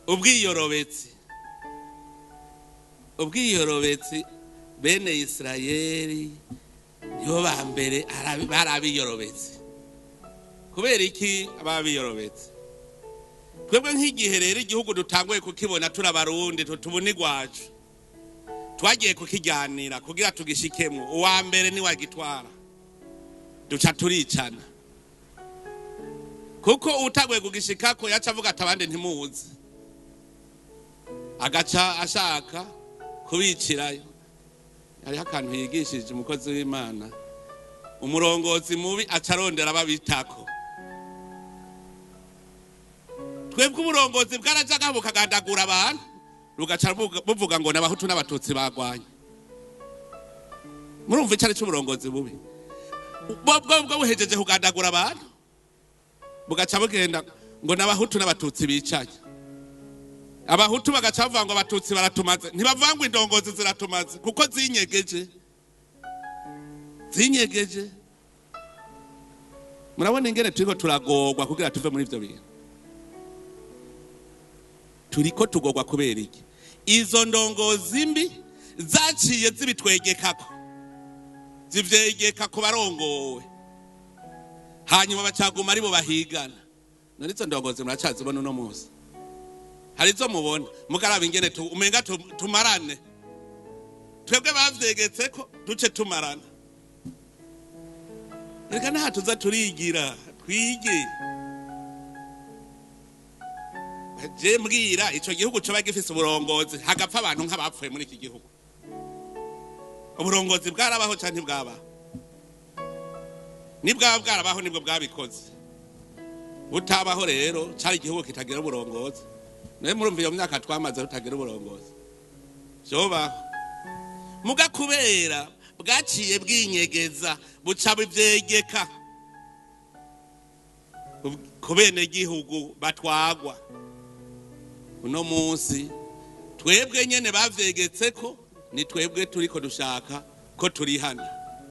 Ubwiyorobetsi, ubwiyorobetsi, bene Isirayeli nibo ba mbere bari abiyorobetsi. Kubera iki ababiyorobetse? Twebwe nk'igihe rero igihugu dutanguye kukibona, turi Abarundi, tutubona igwacu, twagiye kukijyanira kugira tugishikemo. Uwa mbere ni wagitwara, duca turicana, kuko utaguye kugishikako yaca avuga ati: "Abandi ntimuzi", agaca ashaka kubicirayo. Hariho akantu yigishije umukozi w'Imana: umurongozi mubi aca arondera ababitako. Twebwe uburongozi bwarajaga bukagandagura abantu, rugaca buvuga ngo n'Abahutu n'Abatutsi bagwanye. Murumva icari c'uburongozi bubi? Bwo buhejeje kugandagura abantu, bugaca bugenda ngo n'Abahutu n'Abatutsi bicanye. Abahutu bagaca bavuga ngo Abatutsi baratumaze. Ntibavuga ngo indongozi ziratumaze, kuko zinyegeje, zinyegeje. Murabona ingene turiko turagorwa kugira tuve muri ivyo bintu? Turiko tugorwa kubera iki? Izo ndongozi mbi zaciye zibitwegekako, zivyegeka ku barongowe, hanyuma bacaguma aribo bahigana. None izo ndongozi muracazibona uno munsi? Hari izo mubona? Mukaraba ingene umenga tumarane. Twebwe bavyegetse ko duce tumarana. Reka nta tuza turigira, twige. Je mbwira, ico gihugu coba gifise uburongozi hagapfa abantu nk'abapfuye muri iki gihugu, uburongozi bwarabaho canke ntibwabaho? Nibwaba bwarabaho, nibwo bwabikoze. Butabaho rero, cari igihugu kitagira uburongozi. Nawe murumva iyo myaka twamaze tutagira uburongozi, vyobaho? Muga kubera bwaciye bwinyegeza, buca buvyegeka ku benegihugu batwagwa. Uno munsi twebwe nyene bavyegetse ko ni twebwe turiko dushaka ko turihana.